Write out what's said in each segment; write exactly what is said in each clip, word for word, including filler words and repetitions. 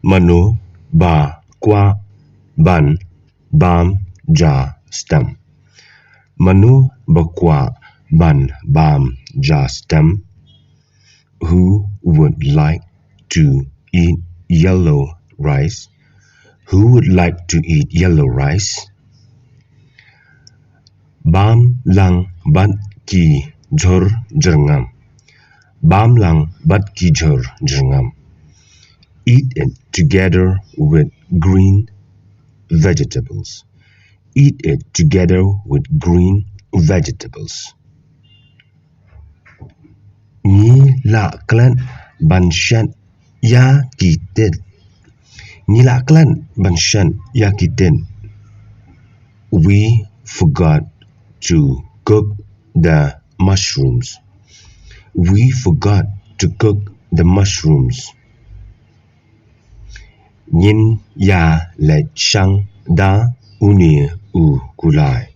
Mano ba kwah ban bam ja stem? Mano ba kwah ban bam ja stem? Who would like to eat yellow rice? Who would like to eat yellow rice? Bam lang bad ki jhur jyrngam. Bam lang bad ki jhur jyrngam. Eat it together with green vegetables. Eat it together with green vegetables. Ngi la klet ban shet ïa ki tit. Ngi la klet ban shet ïa ki tit. We forgot to cook the mushrooms. We forgot to cook the mushrooms. Ngin ïa leit shang da une u kulai.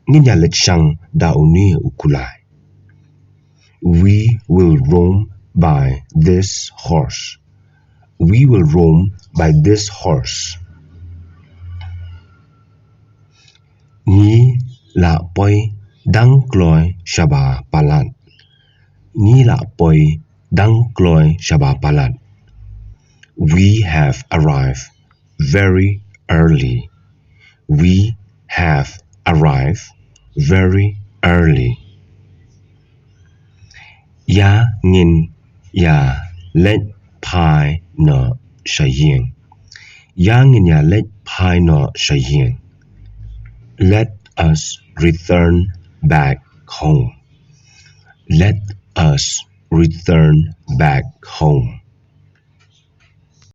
Ngin ïa leit shang da une u kulai. We will roam by this horse. We will roam by this horse. Ngi la poi dang kloi shaba palat. Ngi la poi dang kloi shaba palat. We have arrived very early. We have arrived very early. Ïa ngin ïa leit phai noh sha ïing. Ïa ngin ïa leit phai noh sha ïing. Let us return back home. Let us return back home.